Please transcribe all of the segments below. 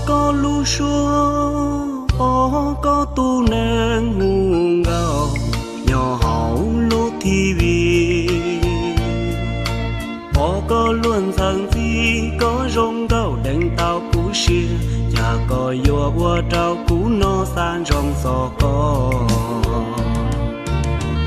Koj lub suab, o, koj tus neeg mus nkaus nyob hauv lub T V. Pom koj luag ntxhais ntxhi, koj zoo nkauj deev tau kuv siab, cas koj yuav ua rau kuv no xa ntsoog txog koj.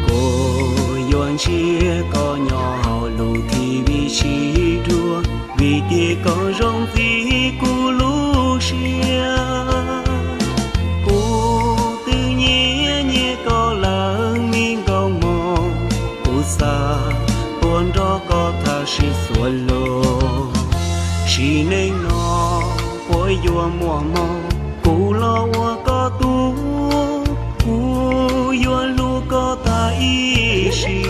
Kuv yuav ntsib koj nyob hauv lub T V sib dhuav, vim tias koj zoo ntxiv kuv lub siab. Kuv twb nyiam nyiam koj lawm me nkauj mog, kuv xav tuaj nrog koj tham sib xuav lus. Sim neej no puas yuav muaj hmoo, kuv los ua koj tub, kuv yuav hlub koj tas ib sim.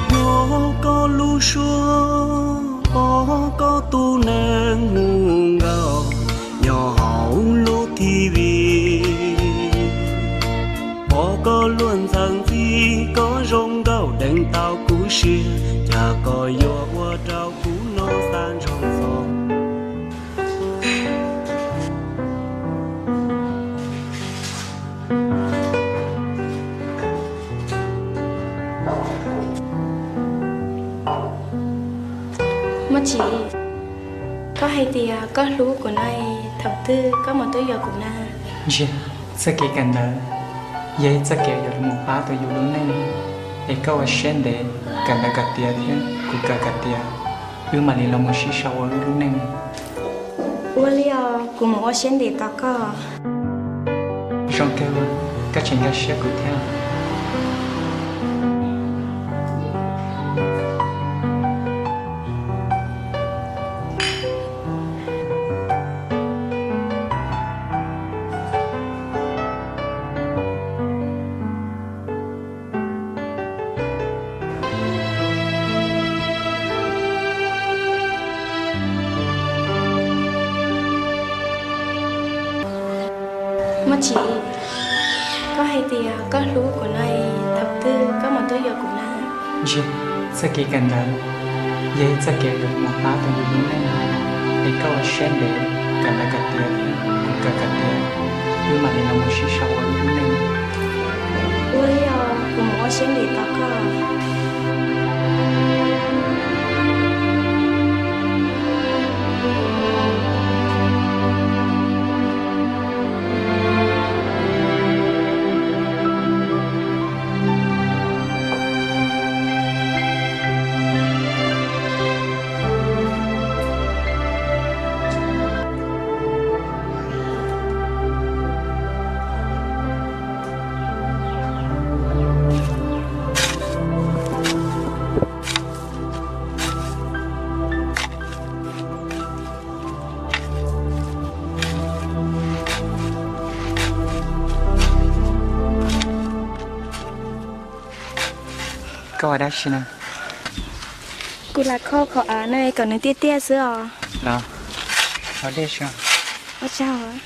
Nyob koj lub suab, o, koj tus neeg mus nkaus nyob hauv lub T V. Pom koj luag ntxhais ntxhi, koj zoo nkauj deev tau kuv siab, cas koj yuav ua rau kuv no xa ntsoog txog. Muaj Tsim, koj hais tias koj hlub kuv no, thaum twg koj mam tuaj yuav kuv na? Ntsia, txoj kev kawm ntawv yog ib txoj kev yuav los pab tau yus lub neej, es koj ua siab ntev kawm ntawv kom tiav thiab kuv kawm kom tiav, wb mam li los mus sib sau ua wb lub neej. Ua li os, kuv mus ua siab ntev tos koj. Zoo kawg, koj tseem nkag siab kuv thiab. Muaj Tsim, koj hais tias koj hlub kuv no, thaum twg koj mam tuaj yuav kuv na? Ntsia, txoj kev kawm ntawv yog ib txoj kev yuav los pab tau yus lub neej, es koj ua siab ntev kawm ntawv kom tiav thiab kuv kawm kom tiav, wb mam li los mus sib sau ua wb lub neej. Ua li os, kuv mus ua siab ntev tos koj. Koj ua dab tsi na? Kuv lam kho qhov av no kom nws tiaj tiaj xwb os. Los, ua dej tso. Ua tsaug.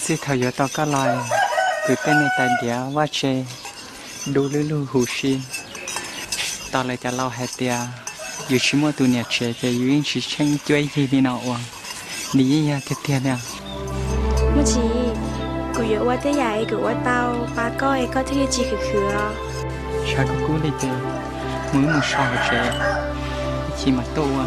Txij thaum yuav tau koj los, kuv tej me tais diav vaj tse dub lub lub huv si. Tos lawv cov laus hais tias yus tsis muaj tus niam tsev ces yus yeej tsis tsheej cuab yig li no ua. Nws yeej yog tiag tiag li. Muaj Tsim, kuv yuav ua tej yam es kuv ua tau pab koj es koj thiaj li tsis khwv khwv os. Tshav kub kub li ces mus wb mus so hauv tsev, ib chim mam tuaj ua.